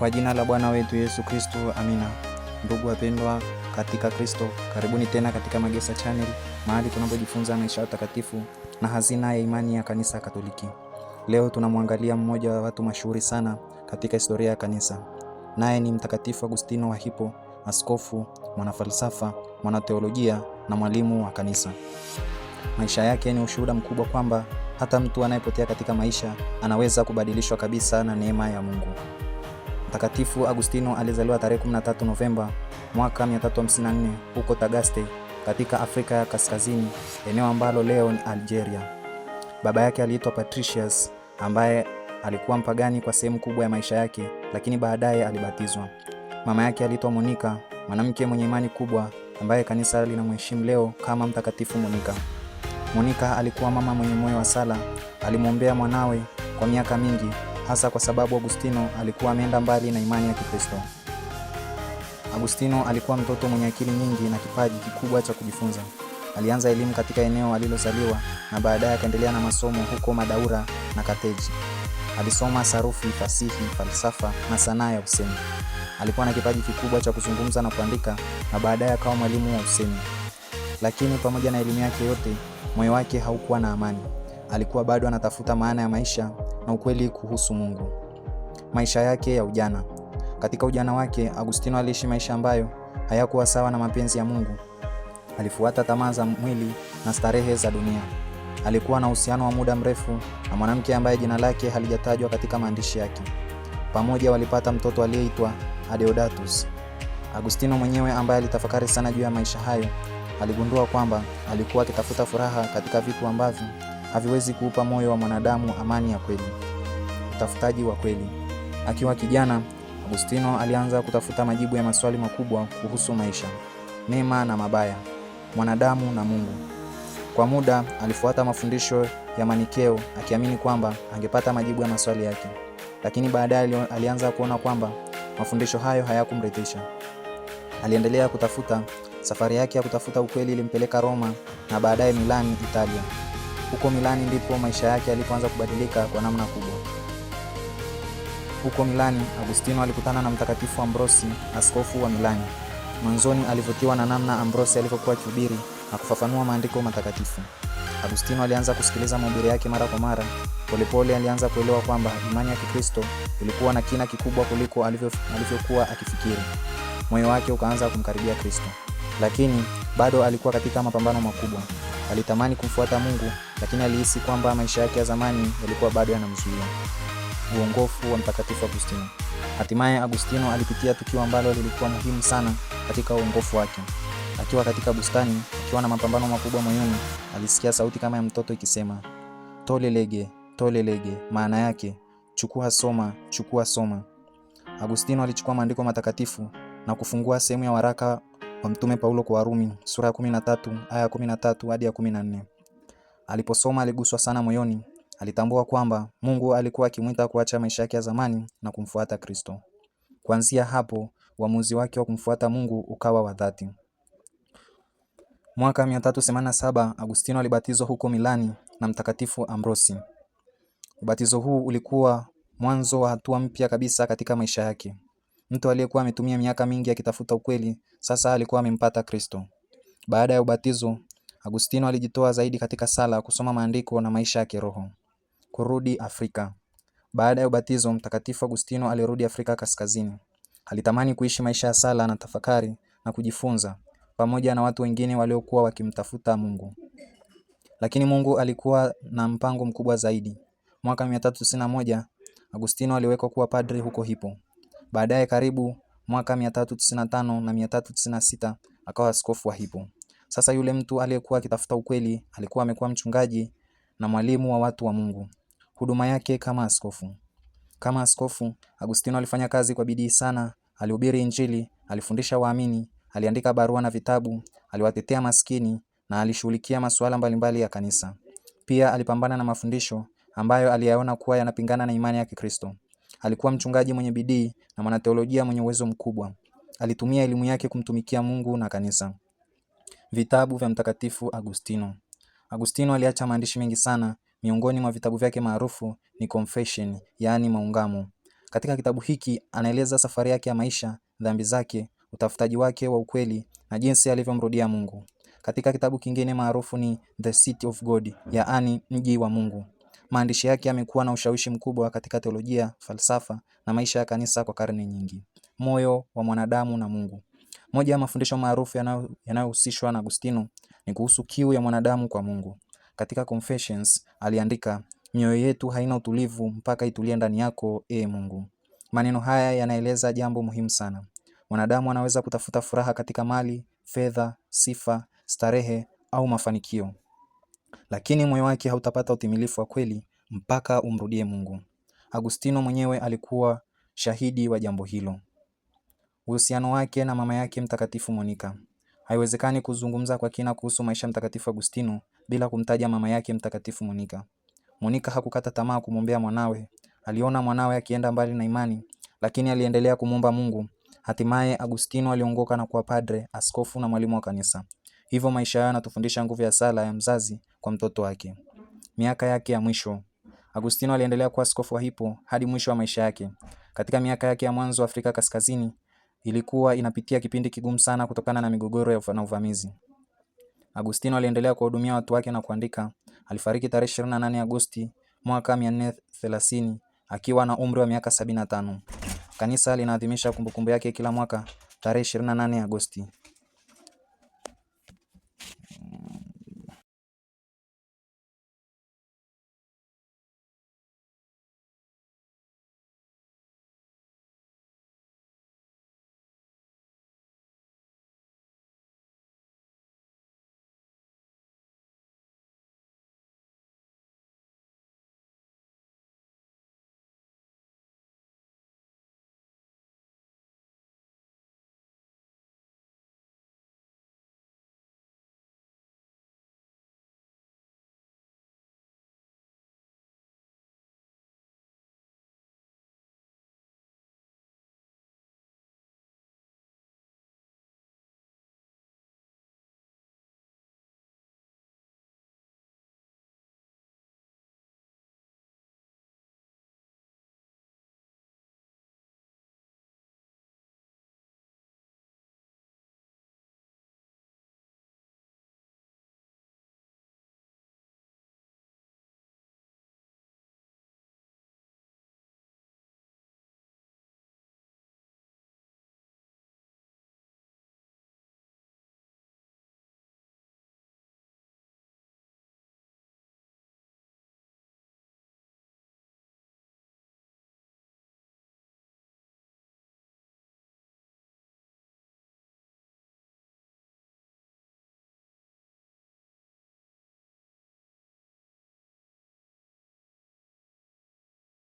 Kwa jina la Bwana wetu Yesu Kristo, amina. Ndugu wapendwa katika Kristo, karibuni tena katika Magesa Channel, mahali tunapojifunza maisha ya utakatifu na hazina ya imani ya Kanisa Katoliki. Leo tunamwangalia mmoja wa watu mashuhuri sana katika historia ya kanisa, naye ni Mtakatifu Agustino wa Hippo, askofu, mwanafalsafa, mwanateolojia na mwalimu wa kanisa. Maisha yake ni ushuhuda mkubwa kwamba hata mtu anayepotea katika maisha anaweza kubadilishwa kabisa na neema ya Mungu. Mtakatifu Agustino alizaliwa tarehe 13 Novemba mwaka 354 huko Tagaste katika Afrika ya Kaskazini, eneo ambalo leo ni Algeria. Baba yake aliitwa Patricius ambaye alikuwa mpagani kwa sehemu kubwa ya maisha yake, lakini baadaye alibatizwa. Mama yake aliitwa Monica, mwanamke mwenye imani kubwa ambaye kanisa linamheshimu leo kama Mtakatifu Monica. Monica alikuwa mama mwenye moyo wa sala, alimwombea mwanawe kwa miaka mingi, hasa kwa sababu Agustino alikuwa ameenda mbali na imani ya Kikristo. Agustino alikuwa mtoto mwenye akili nyingi na kipaji kikubwa cha kujifunza. Alianza elimu katika eneo alilozaliwa na baadaye akaendelea na masomo huko Madaura na Kateji. Alisoma sarufi, fasihi, falsafa na sanaa ya usemi. Alikuwa na kipaji kikubwa cha kuzungumza na kuandika na baadaye akawa mwalimu wa usemi. Lakini pamoja na elimu yake yote, moyo wake haukuwa na amani. Alikuwa bado anatafuta maana ya maisha na ukweli kuhusu Mungu. Maisha yake ya ujana. Katika ujana wake, Agustino aliishi maisha ambayo hayakuwa sawa na mapenzi ya Mungu. Alifuata tamaa za mwili na starehe za dunia. Alikuwa na uhusiano wa muda mrefu na mwanamke ambaye jina lake halijatajwa katika maandishi yake. Pamoja walipata mtoto aliyeitwa Adeodatus. Agustino mwenyewe ambaye alitafakari sana juu ya maisha hayo, aligundua kwamba alikuwa akitafuta furaha katika vitu ambavyo haviwezi kuupa moyo wa mwanadamu amani ya kweli. Utafutaji wa kweli. Akiwa kijana, Agustino alianza kutafuta majibu ya maswali makubwa kuhusu maisha, mema na mabaya, mwanadamu na Mungu. Kwa muda alifuata mafundisho ya Manikeo akiamini kwamba angepata majibu ya maswali yake, lakini baadaye alianza kuona kwamba mafundisho hayo hayakumridhisha. Aliendelea kutafuta. Safari yake ya kutafuta ukweli ilimpeleka Roma na baadaye Milani, Italia. Huko Milani ndipo maisha yake yalipoanza kubadilika kwa namna kubwa. Huko Milani, Agustino alikutana na Mtakatifu Ambrosi, askofu wa Milani. Mwanzoni alivutiwa na namna Ambrosi alivyokuwa akihubiri na kufafanua maandiko matakatifu. Agustino alianza kusikiliza mahubiri yake mara kwa mara. Polepole alianza kuelewa kwamba imani ya Kikristo ilikuwa na kina kikubwa kuliko alivyokuwa akifikiri. Moyo wake ukaanza kumkaribia Kristo, lakini bado alikuwa katika mapambano makubwa. Alitamani kumfuata Mungu, lakini alihisi kwamba maisha yake ya zamani yalikuwa bado yanamzuia. Uongofu wa Mtakatifu Agustino. Hatimaye Agustino alipitia tukio ambalo lilikuwa muhimu sana katika uongofu wake. Akiwa katika bustani, akiwa na mapambano makubwa moyoni, alisikia sauti kama ya mtoto ikisema, tole lege, tole lege, maana yake chukua soma, chukua soma. Agustino alichukua maandiko matakatifu na kufungua sehemu ya waraka wa Mtume Paulo kwa Warumi sura ya 13 aya ya 13 hadi ya 14. Aliposoma aliguswa sana moyoni. Alitambua kwamba Mungu alikuwa akimwita kuacha maisha yake ya zamani na kumfuata Kristo. Kuanzia hapo, uamuzi wake wa kumfuata Mungu ukawa wa dhati. Mwaka 387 Agustino alibatizwa huko Milani na Mtakatifu Ambrosi. Ubatizo huu ulikuwa mwanzo wa hatua mpya kabisa katika maisha yake. Mtu aliyekuwa ametumia miaka mingi akitafuta ukweli, sasa alikuwa amempata Kristo. Baada ya ubatizo, Agustino alijitoa zaidi katika sala, kusoma maandiko na maisha ya kiroho. Kurudi Afrika. Baada ya ubatizo, Mtakatifu Agustino alirudi Afrika Kaskazini. Alitamani kuishi maisha ya sala na tafakari na kujifunza pamoja na watu wengine waliokuwa wakimtafuta Mungu. Lakini Mungu alikuwa na mpango mkubwa zaidi. Mwaka 391 Agustino aliwekwa kuwa padri huko Hippo. Baadaye karibu mwaka 395 na 396 akawa askofu wa Hippo. Sasa yule mtu aliyekuwa akitafuta ukweli alikuwa amekuwa mchungaji na mwalimu wa watu wa Mungu. Huduma yake kama askofu. Kama askofu, Agustino alifanya kazi kwa bidii sana, alihubiri Injili, alifundisha waamini, aliandika barua na vitabu, aliwatetea maskini na alishughulikia masuala mbalimbali ya kanisa. Pia alipambana na mafundisho ambayo aliyaona kuwa yanapingana na imani ya Kikristo. Alikuwa mchungaji mwenye bidii na mwanateolojia mwenye uwezo mkubwa. Alitumia elimu yake kumtumikia Mungu na kanisa. Vitabu vya Mtakatifu Agustino. Agustino aliacha maandishi mengi sana. Miongoni mwa vitabu vyake maarufu ni Confession, yaani maungamo. Katika kitabu hiki anaeleza safari yake ya maisha, dhambi zake, utafutaji wake wa ukweli na jinsi alivyomrudia Mungu. Katika kitabu kingine maarufu ni The City of God, yaani mji wa Mungu. Maandishi yake yamekuwa na ushawishi mkubwa katika teolojia, falsafa na maisha ya kanisa kwa karne nyingi. Moyo wa mwanadamu na Mungu. Moja ya mafundisho maarufu yanayohusishwa na Agustino ni kuhusu kiu ya mwanadamu kwa Mungu. Katika Confessions aliandika, mioyo yetu haina utulivu mpaka itulie ndani yako, ee Mungu. Maneno haya yanaeleza jambo muhimu sana. Mwanadamu anaweza kutafuta furaha katika mali, fedha, sifa, starehe au mafanikio, lakini moyo wake hautapata utimilifu wa kweli mpaka umrudie Mungu. Agustino mwenyewe alikuwa shahidi wa jambo hilo. Uhusiano wake na mama yake Mtakatifu Monika. Haiwezekani kuzungumza kwa kina kuhusu maisha Mtakatifu Agustino bila kumtaja mama yake Mtakatifu Monika. Monika hakukata tamaa kumwombea mwanawe. Aliona mwanawe akienda mbali na imani, lakini aliendelea kumwomba Mungu. Hatimaye Agustino aliongoka na kuwa padre, askofu na mwalimu wa kanisa. Hivyo maisha yao yanatufundisha nguvu ya sala ya mzazi kwa mtoto wake. Miaka yake ya mwisho. Agustino aliendelea kuwa askofu wa Hippo hadi mwisho wa maisha yake. Katika miaka yake ya mwanzo Afrika Kaskazini ilikuwa inapitia kipindi kigumu sana kutokana na migogoro na uvamizi. Agustino aliendelea kuwahudumia watu wake na kuandika. Alifariki tarehe 28 Agosti mwaka 430 akiwa na umri wa miaka 75. Kanisa linaadhimisha kumbukumbu yake kila mwaka tarehe 28 Agosti.